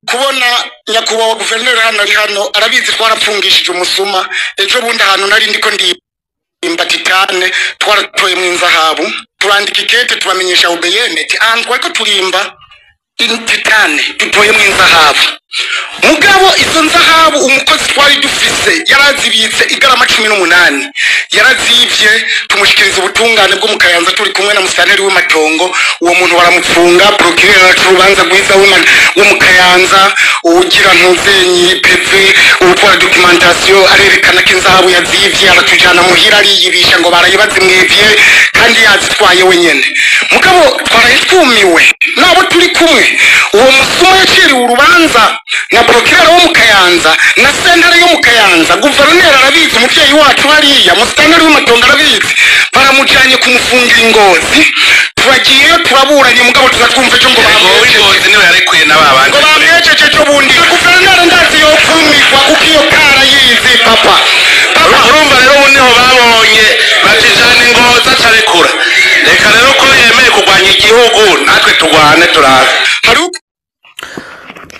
Kubona nyakubahwa guverineri hano ari hano arabizi, twarapfungishije umusuma ejo bundi ahantu nari ndiko ndimba titane, twaratoyemwo inzahabu, turandika ikete tubamenyesha OBM ati ahantu twariko turimba titane dutoyemwo inzahabu. Mugabo izo nzahabu umukozi twari dufise yarazibitse igarama 18, yarazivye, tumushikiriza ubutungane bwo mu Kayanza turi kumwe na musitanteri w'Imatongo. Uwo muntu baramupfunga, procureur araca urubanza rwiza wo mu Kayanza, uwugira ntuzenyi PV, uwutwara documentation arerekana ko inzahabu yazivye, aratujana muhira ariyibisha ngo barayibazimwivye kandi yazitwaye wenyene. Mugabo twaraye twumiwe nabo turi kumwe, uwo musuma yaciriwe urubanza na procureur wo mu Kayanza na sentare yo mu Kayanza, guverineri arabizi, umuvyeyi wacu hariya musitanteri w'Imatongo arabizi, baramujanye kumufungira Ingozi. Turagiyeyo turaburanye, mugabo tuza twumva ejo ngo bamwejeje. Uw'Ingozi niwe yarekuye na babandi. Ngo bamwejeje ejo bundi. Guverineri ndazi yokumigwa kuko iyo kara yizi papa papa. Urumva rero ubu niho babonye batijana Ingozi acarekura. Reka rero ko yemeye kurwanya igihugu, natwe turwane turabe. Hari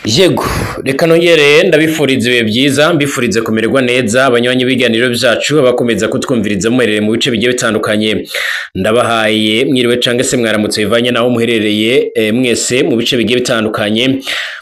Yego, reka nongere ndabifuriza ibihe byiza, mbifurize kumererwa neza abanywanyi b'ibiganiro byacu, abakomeza kutwumviriza muherereye mu bice bigiye bitandukanye. Ndabahaye mwiriwe cange se mwaramutse bivanye naho muherereye, mwese mu bice bigiye bitandukanye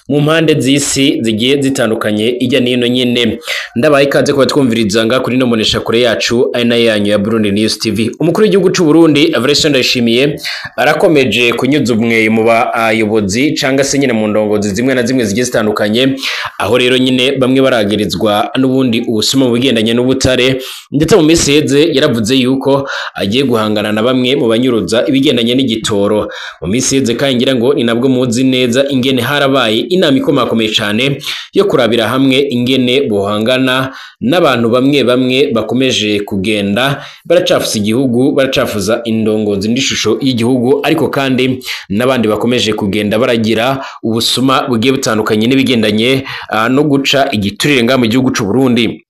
mu mpande z'isi zigiye zitandukanye ijya n'ino nyine. Ndabahaye ikaze kuba twumviriza nga kuri no monesha kure yacu ari nayo yanyu ya Burundi News TV. Umukuru w'igihugu c'u Burundi Evariste Ndayishimiye arakomeje kunyuza umweyo mu bayobozi canga se nyine mu ndongozi zimwe na zimwe zigiye zitandukanye, aho rero nyine bamwe baragirizwa n'ubundi ubusuma mu bigendanye n'ubutare, ndetse mu minsi iheze yaravuze yuko agiye guhangana na bamwe mu banyuruza ibigendanye n'igitoro. Mu minsi iheze kandi ngira ngo ni nabwo muzi neza ingene harabaye inama ikomakomeye cane yo kurabira hamwe ingene bohangana n'abantu bamwe bamwe bakomeje kugenda baracafuza igihugu, baracafuza indongozi n'ishusho y'igihugu, ariko kandi n'abandi bakomeje kugenda baragira ubusuma bugiye butandukanye n'ibigendanye no guca igiturire ngaha mu gihugu c'u Burundi.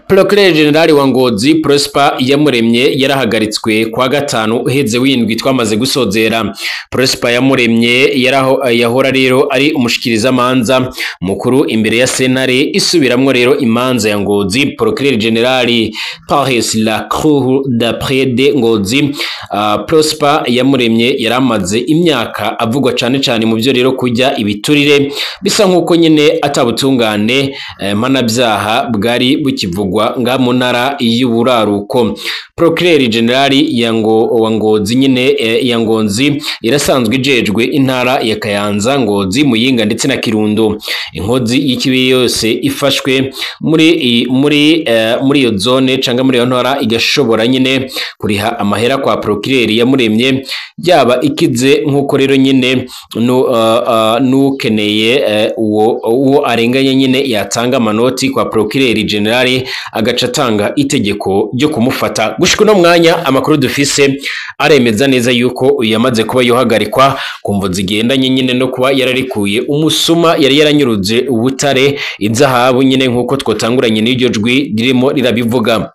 Procureur General wa Ngozi Prosper Iyamuremye yarahagaritswe kwa gatanu uheze w'indwi twamaze gusozera. Prosper Iyamuremye yaraho yahora rero ari umushikirizamanza mukuru imbere ya sentare isubiramwo rero imanza ya Ngozi. Procureur General Paris la Cour d'après de Ngozi, Prosper Iyamuremye yaramaze imyaka avugwa cane cane mu byo rero kujya ibiturire, bisa nkuko nyine atabutungane mpanabyaha bwari bukivugwa nga mu ntara y'uburaruko. Procureur General ya ngo wa Ngozi nyine, ya Ngozi irasanzwe ijejwe intara ya Kayanza, Ngozi, Muyinga ndetse na Kirundo. Inkozi y'ikibi yose ifashwe muri iyo zone canga muri iyo ntara igashobora nyine kuriha amahera kwa Procureur Iyamuremye, yaba ikize nkuko rero nyine nukeneye uwo arenganye nyine yatanga amanoti kwa Procureur General agaca atanga itegeko ryo kumufata. Gushika uno mwanya amakuru dufise aremeza neza yuko uyu yamaze kuba yohagarikwa ku mvo zigendanye nyine no kuba yararekuye umusuma yari yaranyuruze ubutare inzahabu nyine nkuko twotanguranye n'iryo jwi ririmo rirabivuga.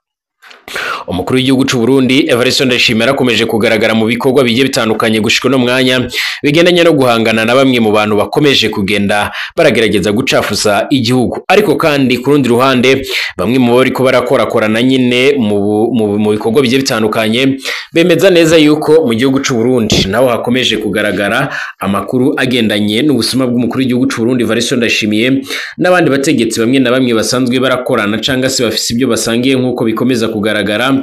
Umukuru w'igihugu c'u Burundi Evariste Ndayishimiye arakomeje kugaragara mu bikorwa bigiye bitandukanye gushika uno mwanya bigendanye no guhangana na bamwe mu bantu bakomeje kugenda baragerageza gucafuza igihugu, ariko kandi ku rundi ruhande bamwe mu bariko barakorakorana nyine mu bikorwa bigiye bitandukanye bemeza neza yuko mu gihugu c'u Burundi naho hakomeje kugaragara amakuru agendanye n'ubusuma bw'umukuru w'igihugu c'u Burundi Evariste Ndayishimiye n'abandi bategetsi bamwe na bamwe basanzwe barakorana canga se bafise ibyo basangiye nk'uko bikomeza kugaragara,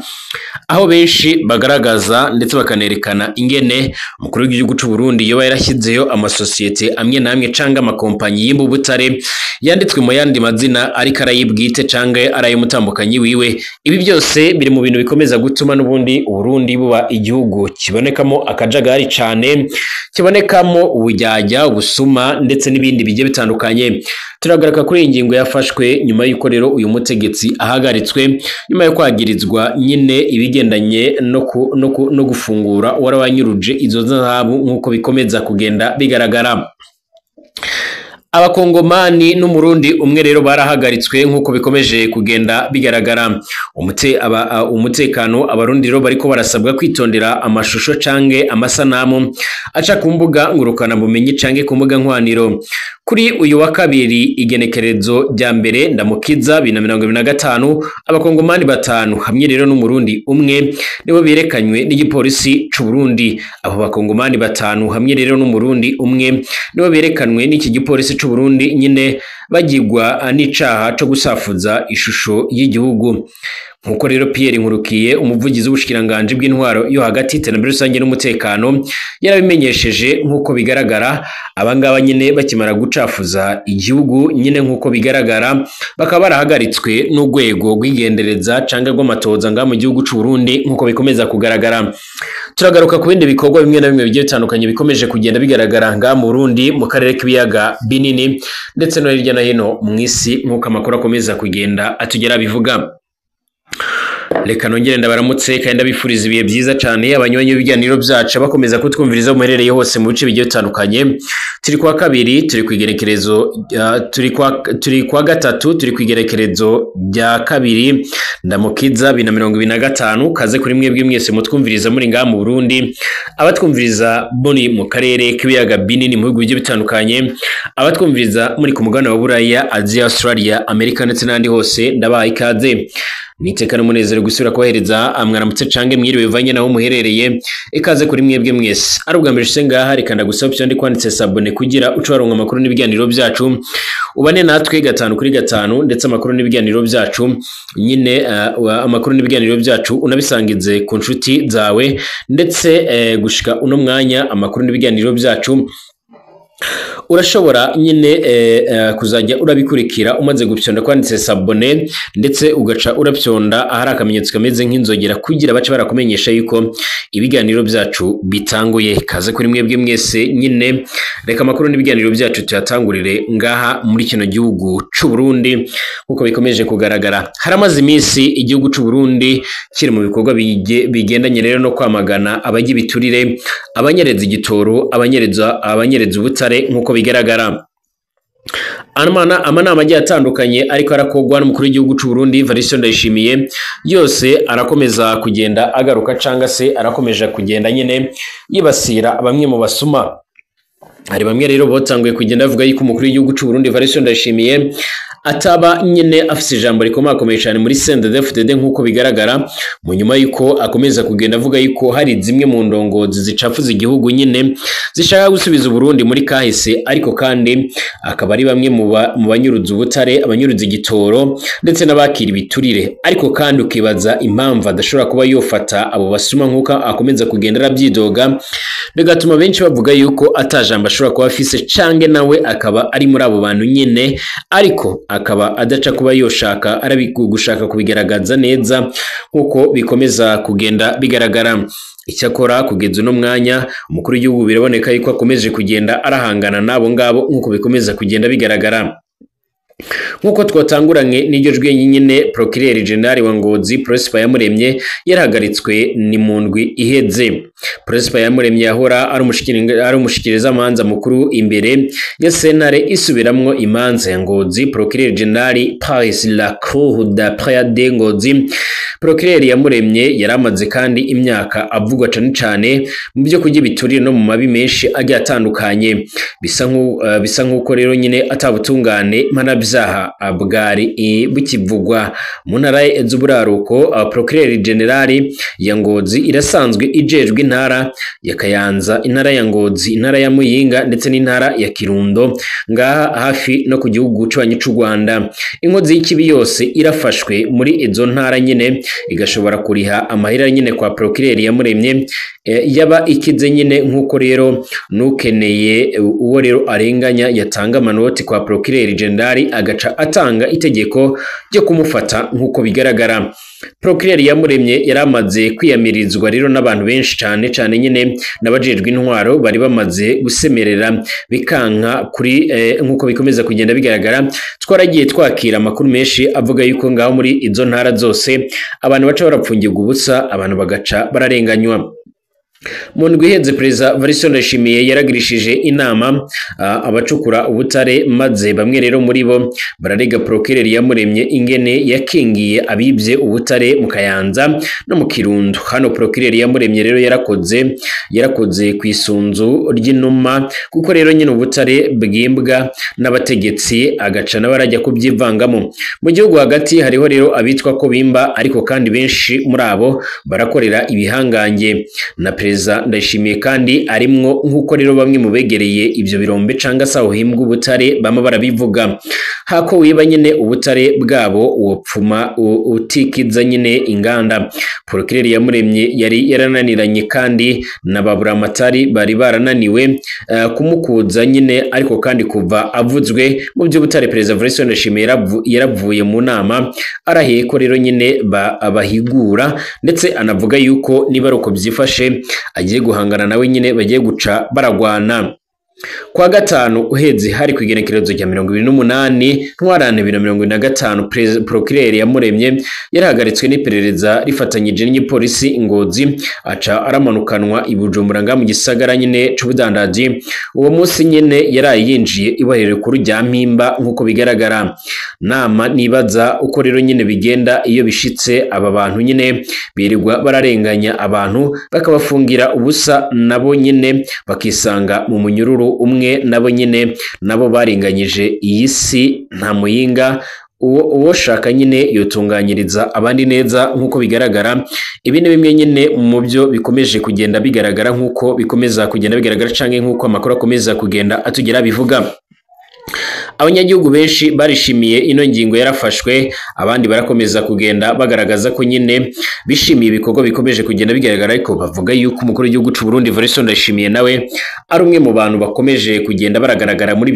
aho benshi bagaragaza ndetse bakanerekana ingene umukuru w'igihugu c'u Burundi yoba yarashyizeyo amasosiyete amwe n'amwe canga amakompanyi y'imbubutare yanditswe mu yandi mazina ariko arayibwite canke arayumutambukanyi wiwe. Ibi byose biri mu bintu bikomeza gutuma n'ubundi Uburundi buba igihugu kibonekamo akajagari cane, kibonekamo ubujyajya, ubusuma ndetse n'ibindi bigiye bitandukanye. Turagaruka kuri iyi ngingo yafashwe nyuma y'uko rero uyu mutegetsi ahagaritswe nyuma yo kwagirizwa nyine ibigendanye no gufungura uwari izo zahabu nk'uko bikomeza kugenda bigaragara. Abakongomani n'umurundi umwe rero barahagaritswe nk'uko bikomeje kugenda bigaragara. Umutekano abarundi rero bariko barasabwa kwitondera amashusho canke amasanamu aca ku mbuga ngurukana bumenyi canke ku mbuga nkwaniro. Kuri uyu wa kabiri igenekerezo rya mbere ndamukiza 2025, abakongomani batanu hamwe rero n'umurundi umwe nibo berekanywe n'igipolisi c'u Burundi. Abo bakongomani batanu hamwe rero n'umurundi umwe nibo berekanwe n'iki gipolisi c'u Burundi nyine bagirwa n'icaha co gusafuza ishusho y'igihugu. Nkuko rero Pierre Nkurukiye, umuvugizi w'ubushikiranganje bw'intwaro yo hagati, iterambere rusange n'umutekano, yarabimenyesheje, nkuko bigaragara abangaba nyine bakimara gucafuza igihugu nyine, nkuko bigaragara bakaba barahagaritswe n'urwego rw'igendereza canke rw'amatoza ngaha mu gihugu c'u Burundi. Nkuko bikomeza kugaragara, turagaruka ku bindi bikorwa bimwe na bimwe bigiye bitandukanye bikomeje kugenda bigaragara ngaha mu Burundi, mu karere k'ibiyaga binini, ndetse no hirya no hino mw'isi, nkuko amakuru akomeza kugenda atugera bivuga. Reka nongere ndabaramutse kandi ndabifuriza ibihe byiza cyane abanywanyi b'ibiganiro byacu bakomeza kutwumviriza muherereye hose mu bice bigiye bitandukanye. Turi kwa kabiri, turi ku igerekerezo, turi kwa gatatu, turi ku igerekerezo rya kabiri ndamukiza 2025. Kaze kuri mwebwe mwese mutwumviriza muri ngaha mu Burundi, abatwumviriza muri mu karere k'ibiyaga binini mu bihugu bigiye bitandukanye, abatwumviriza muri ku mugabane wa Buraya, Aziya, Australia, Amerika ndetse n'ahandi hose, ndabaha ikaze. Niteka n'umunezero gusubira kubahereza mwaramutse cange mwiriwe bivanye naho muherereye. Ikaze kuri mwebwe mwese. Ari ubwa mbere ushitse ngaha, reka ndagusaba icyo ndi kwanditse s'abonner kugira uce waronka amakuru n'ibiganiro byacu, ubane natwe gatanu kuri gatanu, ndetse amakuru n'ibiganiro byacu nyine, amakuru n'ibiganiro byacu unabisangize ku nshuti zawe, ndetse gushika uno mwanya amakuru n'ibiganiro byacu urashobora nyine kuzajya urabikurikira umaze gupyonda kwanditse s'abonner, ndetse ugaca urapyonda ahari akamenyetso kameze nk'inzogera kugira bace barakumenyesha yuko ibiganiro byacu bitanguye. Kaze kuri mwebwe mwese nyine. Reka amakuru n'ibiganiro byacu tuyatangurire ngaha muri kino gihugu c'u Burundi. Nkuko bikomeje kugaragara, haramaze iminsi igihugu c'u Burundi kiri mu bikorwa bigendanye rero no kwamagana abajya ibiturire, abanyereza igitoro, abanyereza ubutare. Nkuko bigaragara, amanama agiye atandukanye ariko arakorwa n'umukuru w'igihugu c'u Burundi Evariste Ndayishimiye yose arakomeza kugenda agaruka canga se arakomeje kugenda nyine yibasira bamwe mu basuma. Hari bamwe rero botanguye kugenda bavuga yuko umukuru w'igihugu c'u Burundi Evariste Ndayishimiye ataba nyine afise ijambo rikomakomeye cyane muri CNDD-FDD. Nk'uko bigaragara, mu nyuma yuko akomeza kugenda avuga yuko hari zimwe mu ndongozi zicafuza igihugu nyine zishaka gusubiza Uburundi muri kahise, ariko kandi akaba ari bamwe mu banyuruza ubutare, abanyuruza igitoro ndetse n'abakira ibiturire, ariko kandi ukibaza impamvu adashobora kuba yofata abo basuma nk'uko akomeza kugenda arabyidoga, bigatuma benshi bavuga yuko atajambo ashobora kuba afise cange nawe akaba ari muri abo bantu nyine, ariko akaba adaca kuba yoshaka gushaka kubigaragaza neza nk'uko bikomeza kugenda bigaragara. Icyakora kugeza uno mwanya umukuru w'igihugu biraboneka yuko akomeje kugenda arahangana n'abo ngabo nk'uko bikomeza kugenda bigaragara. Nk'uko twatanguranye n'iryo jwi nyine, Procureur General wa Ngozi Prosper Yamuremye yarahagaritswe ni mu ndwi iheze. Prosper Yamuremye yahora ari umushikirizamanza mukuru imbere ya sentare isubiramwo imanza ya Ngozi, Procureur General près la Cour d'appel de Ngozi. Procureur Yamuremye yaramaze kandi imyaka avugwa cane cane mu byo kurya ibiturire no mu mabi menshi agiye atandukanye. Bisa nk'uko rero nyine atabutungane mpanabyaha bwari bukivugwa mu ntara z'uburaruko. Procureur General ya Ngozi irasanzwe ijejwe intara ya Kayanza, intara ya Ngozi, intara ya Muyinga ndetse n'intara ya Kirundo, ngaha hafi no ku gihugu c'abanyi c'u Rwanda. Inkozi y'ikibi yose irafashwe muri izo ntara nyine igashobora kuriha amahera nyine kwa Procureur Yamuremye, yaba ikize nyine, nk'uko rero nukeneye uwo rero arenganya yatanga amanoti kwa Procureur General agaca atanga itegeko ryo kumufata. Nk'uko bigaragara, Procureur Yamuremye yaramaze kwiyamirizwa rero n'abantu benshi cane cane nyine n'abajejwe intwaro bari bamaze gusemerera bikanka kuri nk'uko bikomeza kugenda bigaragara, twaragiye twakira amakuru menshi avuga yuko ngaho muri izo ntara zose abantu baca barapfungirwa ubusa, abantu bagaca bararenganywa. Mu ndwi iheze Perezida Evariste Ndayishimiye yaragirishije inama abacukura ubutare, maze bamwe rero muri bo bararega Procureur Iyamuremye ingene yakingiye abibye ubutare mu Kayanza no mu Kirundo. Hano Procureur Iyamuremye rero yarakoze ku isunzu ry'inuma, kuko rero nyine ubutare bwimbwa n'abategetsi agaca n'abarajya kubyivangamo. Mu gihugu hagati hariho rero abitwa ko bimba, ariko kandi benshi muri abo barakorera ibihangange. Na Perezida Ndayishimiye kandi arimwo, nk'uko rero bamwe mu begereye ibyo birombe canga se aho himbwa ubutare bama barabivuga. Hako wiba nyine ubutare bwabo wopfuma utikiza nyine inganda. Procureur Iyamuremye yari yarananiranye kandi na baburamatari bari barananiwe kumukuza nyine, ariko kandi kuva avuzwe mu by'ubutare Perezida Evariste Ndayishimiye yaravuye mu nama arahiye ko rero nyine abahigura, ndetse anavuga yuko niba ari uko byifashe agiye guhangana nawe nyine bagiye guca baragwana. Kwa gatanu uheze hari ku igenekerezo rya 28 Ntwarante 2025, Procureur Iyamuremye yarahagaritswe n'iperereza rifatanyije n'igipolisi Ngozi, aca aramanukanwa i Bujumbura nga mu gisagara nyine c'ubudandaji. Uwo munsi nyine yaraye yinjiye ibohero rikuru rya Mpimba nk'uko bigaragara. Nama nibaza uko rero nyine bigenda iyo bishitse aba bantu nyine birirwa bararenganya abantu bakabafungira ubusa, nabo nyine bakisanga mu munyururu umwe nabo nyine nabo barenganyije iyi si nta muyinga. Uwo shaka nyine yotunganyiriza abandi neza nk'uko bigaragara. Ibi ni bimwe nyine mu byo bikomeje kugenda bigaragara nk'uko bikomeza kugenda bigaragara canke nk'uko amakuru akomeza kugenda atugera bivuga. Abanyagihugu benshi barishimiye ino ngingo yarafashwe, abandi barakomeza kugenda bagaragaza ko nyine bishimiye ibikorwa bikomeje kugenda bigaragara, ariko bavuga yuko umukuru w'igihugu c'u Burundi Evariste Ndayishimiye nawe ari umwe mu bantu bakomeje kugenda baragaragara muri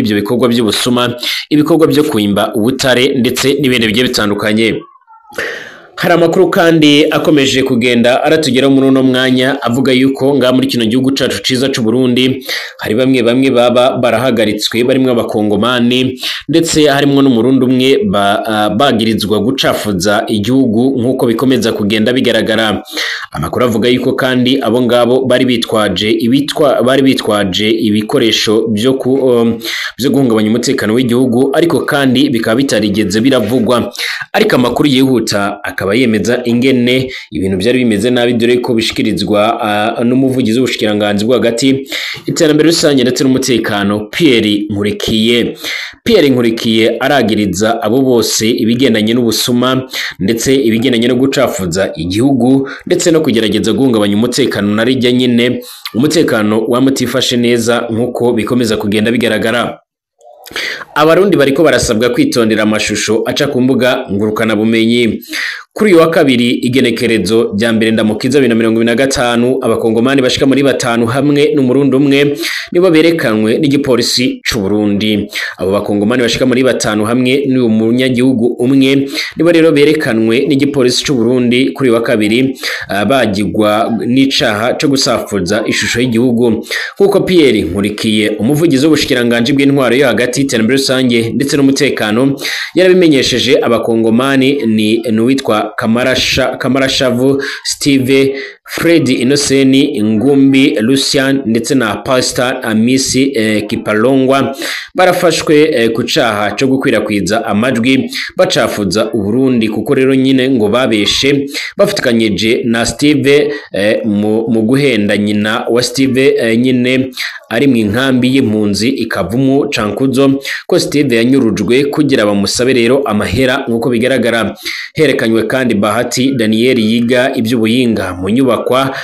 ibyo bikorwa by'ubusuma, ibikorwa byo kwimba ubutare ndetse n'ibindi bigiye bitandukanye. Hari amakuru kandi akomeje kugenda aratugeraho muri uno mwanya avuga yuko nga muri kino gihugu cacu ciza c'u Burundi hari bamwe baba barahagaritswe barimwo abakongomani ndetse harimwo n'umurundi umwe bagirizwa gucafuza igihugu nk'uko bikomeza kugenda bigaragara. Amakuru avuga yuko kandi abo ngabo bari bitwaje ibikoresho byo guhungabanya umutekano w'igihugu, ariko kandi bikaba bitarigeze biravugwa. Ariko amakuru yihuta akaba yemeza ingene ibintu byari bimeze nabi, dore ko bishikirizwa n'umuvugizi w'ubushikiranganzi bwo hagati iterambere rusange ndetse n'umutekano Pierre Nkurikiye. Pierre Nkurikiye aragiriza abo bose ibigendanye n'ubusuma ndetse ibigendanye no gucafuza igihugu ndetse no kugerageza guhungabanya umutekano na rijya nyine umutekano wamutifashe neza nk'uko bikomeza kugenda bigaragara. Abarundi bariko barasabwa kwitondera amashusho aca ku mbuga ngurukana bumenyi. Kuri uyu wa kabiri igenekerezo rya mbere ndamukiza 2025, abakongomani bashika muri 5 hamwe n'umurundi umwe nibo berekanwe n'igipolisi c'u Burundi. Abo bakongomani bashika muri 5 hamwe n'uyu munyagihugu umwe nibo rero berekanwe n'igipolisi c'u Burundi kuri uyu wa kabiri, bagigwa n'icaha co gusafuza ishusho y'igihugu. Nkuko Pierre Nkurikiye umuvugizi w'ubushikiranganji bw'intwaro yo hagati iterambere rusange ndetse n'umutekano yarabimenyesheje, abakongomani ni n'uwitwa Kamarashavu Steve, Fred Innocent Ngumbi Lucian ndetse na Pastor Amisi Kipalongwa barafashwe ku caha cyo gukwirakwiza amajwi bacafuza Uburundi, kuko rero nyine ngo babeshe bafatikanyije na Steve mu guhenda nyina wa Steve nyine ari mu inkambi y'impunzi ikavumu Cankuzo ko Steve yanyurujwe kugira bamusabe rero amahera nk'uko bigaragara. Herekanywe kandi Bahati Daniel yiga iby'ubuhinga mu nyubakwa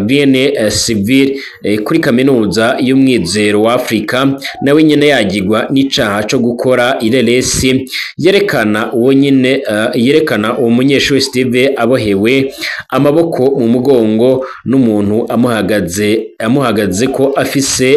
Green Civil kuri kaminuza y'umwizero wa Afrika, nawe nyine yagigwa n'icaha cyo gukora ireresi yerekana uwo nyine yerekana uwo munyeshuri Steve abohewe amaboko mu mugongo n'umuntu amuhagaze ko afise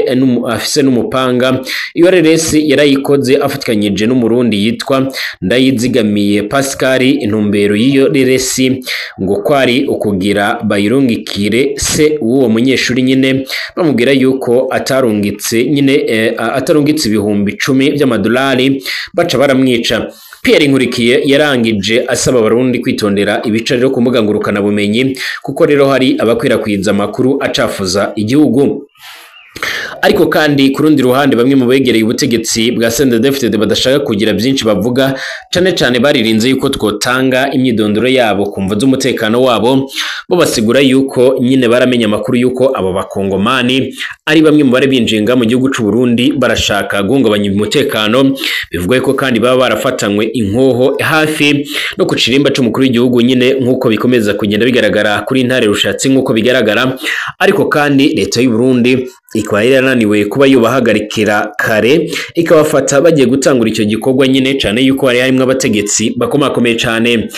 n'umupanga. Iyo reresi yarayikoze afatikanyije n'umurundi yitwa Ndayizigamiye Pascal. Intumbero y'iyo reresi ngo kwari ukugira bayirungikire se w'uwo munyeshuri nyine bamubwira yuko atarungitse nyine atarungitse 10,000 by'amadolari baca baramwica. Pierre Nkurikiye yarangije asaba abarundi kwitondera ibica rero ku mbuga ngurukana bumenyi, kuko rero hari abakwirakwiza amakuru acafuza igihugu. Ariko kandi ku rundi ruhande bamwe mu begereye ubutegetsi bwa CNDD-FDD badashaka kugira byinshi bavuga, cane cane baririnze yuko twotanga imyidondoro yabo ku mvo z'umutekano wabo, bo basigura yuko nyine baramenye amakuru yuko abo bakongomani ari bamwe mu bari binjinga mu gihugu c'u Burundi barashaka guhungabanya umutekano. Bivugwa ko kandi baba barafatanywe inkoho hafi no ku kirimba c'umukuru w'igihugu nyine, nk'uko bikomeza kugenda bigaragara kuri Ntare Rushatsi nk'uko bigaragara. Ariko kandi leta y'u Burundi ikaba yarananiwe kuba yubahagarikira kare, ikabafata bagiye gutangura icyo gikorwa nyine, cane yuko hari harimwo abategetsi bakomakomeye cane.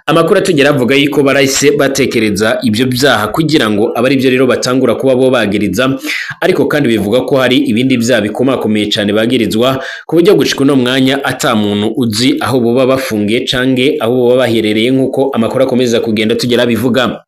Amakuru atugera avuga yuko barahise batekereza ibyo byaha kugira ngo abe aribyo rero batangura kuba bo bagiriza, ariko kandi bivuga ko hari ibindi byaha bikomakomeye cane bagirizwa, ku buryo gushika uno mwanya ata muntu uzi aho boba bafungiye canke aho boba baherereye, nk'uko amakuru akomeza kugenda tugera bivuga.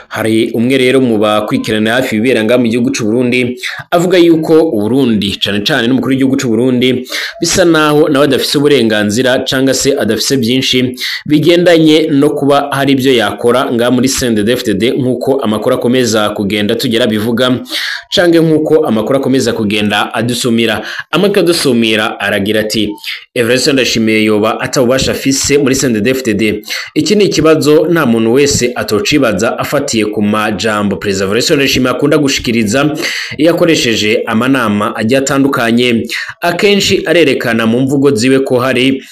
Hari umwe rero mu bakurikirana hafi ibibera ngaha mu gihugu c'u Burundi avuga yuko Uburundi cane cane n'umukuru w'igihugu c'u Burundi bisa naho nawe adafise uburenganzira canga se adafise byinshi bigendanye no kuba hari ibyo yakora ngaha muri CNDD-FDD, nk'uko amakuru akomeza kugenda tugera bivuga, canke nk'uko amakuru akomeza kugenda adusumira. Amakuru adusumira aragira ati: Evariste Ndayishimiye yoba atabubasha afise muri CNDD-FDD. Iki ni ikibazo nta muntu wese atocibaza afatiye ku majambo Perezida Evariste Ndayishimiye akunda gushikiriza iyo akoresheje amanama agiye atandukanye. Akenshi arerekana mu mvugo ziwe ko hari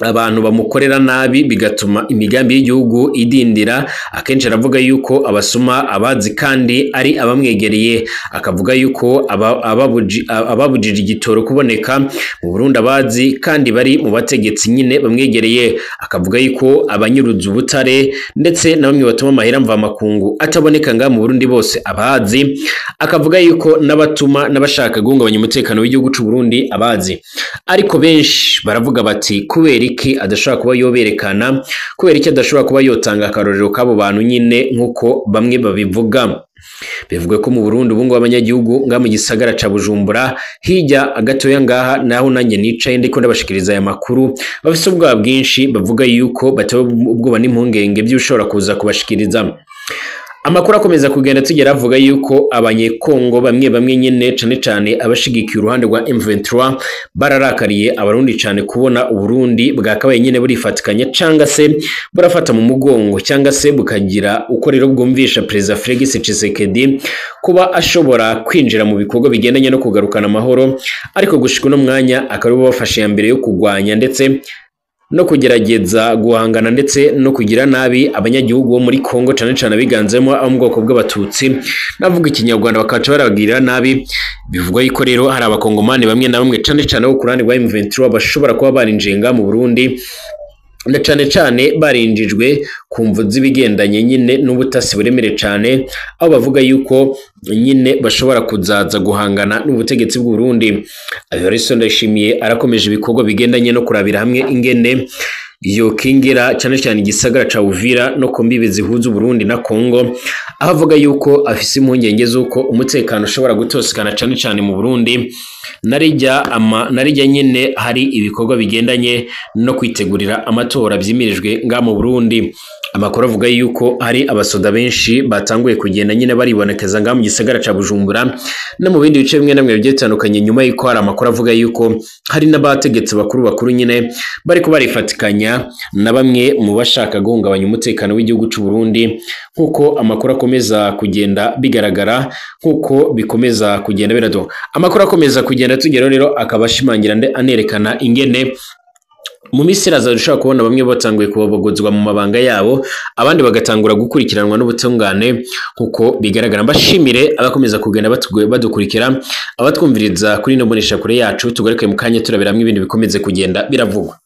abantu bamukorera nabi bigatuma imigambi y'igihugu idindira. Akenshi aravuga yuko abasuma abazi kandi ari abamwegereye, akavuga yuko ababujije igitoro kuboneka mu Burundi abazi kandi bari mu bategetsi nyine bamwegereye, akavuga yuko abanyuruza ubutare ndetse na bamwe batuma amahera mvamakungu ataboneka ngaha mu Burundi bose abazi, akavuga yuko n'abatuma n'abashaka guhungabanya umutekano w'igihugu c'u Burundi abazi. Ariko benshi baravuga bati kubera iki adashobora kuba yoberekana, kubera iki adashobora kuba yotanga akarorero k'abo bantu nyine nk'uko bamwe babivuga. Bivuga ko mu Burundi ubu ngubu abanyagihugu ngaha mu gisagara ca Bujumbura hirya agatoya ngaha naho nanjye nicaye ndiko ndabashikiriza aya makuru, bafise ubwoba bwinshi, bavuga yuko batewe ubwoba n'impungenge by'ushobora kuza kubashikiriza. Amakuru akomeza kugenda tugera avuga yuko abanyekongo bamwe bamwe nyene cane cane abashigikiye uruhande rwa M23 bararakariye abarundi cane kubona Uburundi bwakabaye nyene burifatikanya canga se burafata mu mugongo cyangwa se bukagira uko rero bwumvisha Perezida Felix Tshisekedi kuba ashobora kwinjira mu bikorwa bigendanye no kugarukana amahoro, ariko gushika uno mwanya akaba bafashe ya mbere yo kugwanya ndetse no kugerageza guhangana ndetse no kugira nabi abanyagihugu bo muri Kongo cane cane abiganzemo abo mu bwoko bw'abatutsi navuga ikinyarwanda bakaca barabagirira nabi. Bivugwa yuko rero hari abakongomani bamwe na bamwe cane cane bo ku ruhande rwa M23 bashobora kuba barinjiye mu Burundi na cane cane barinjijwe ku mvu z'ibigendanye nyine n'ubutasi buremere cane, aho bavuga yuko nyine bashobora kuzaza guhangana n'ubutegetsi bw'u Burundi. Evariste Ndayishimiye arakomeje ibikorwa bigendanye no kurabira hamwe ingene yokingira cane cane igisagara ca Uvira no ku mbibi zihuza Burundi na Kongo, aho avuga yuko afise impungenge z'uko umutekano ushobora gutosekana cane cane mu Burundi narijya nyine hari ibikorwa bigendanye no kwitegurira amatora vyimirijwe nga mu Burundi. Amakuru avuga yuko hari abasoda benshi batanguye kugenda nyine baribonekeza nga mu gisagara ca Bujumbura no mu bindi bice bimwe na bimwe bigiye bitandukanye, nyuma yuko hari amakuru avuga yuko hari n'abategetsi bakuru bakuru nyine bariko barifatikanya na bamwe mu bashaka guhungabanya umutekano w'igihugu c'u Burundi, nkuko amakuru akomeza kugenda bigaragara, nkuko bikomeza kugenda biraduha. Amakuru akomeza kugenda tugera rero akaba ashimangira anerekana ingene mu minsi iraza dushobora kubona bamwe batanguye kubabogozwa mu mabanga yabo, abandi bagatangura gukurikiranwa n'ubutungane nkuko bigaragara. Mbashimire abakomeza kugenda badukurikira, abatwumviriza kuri ino mboneshakure yacu. Tugaruke mu kanya turabiramwo ibintu bikomeze kugenda biravugwa.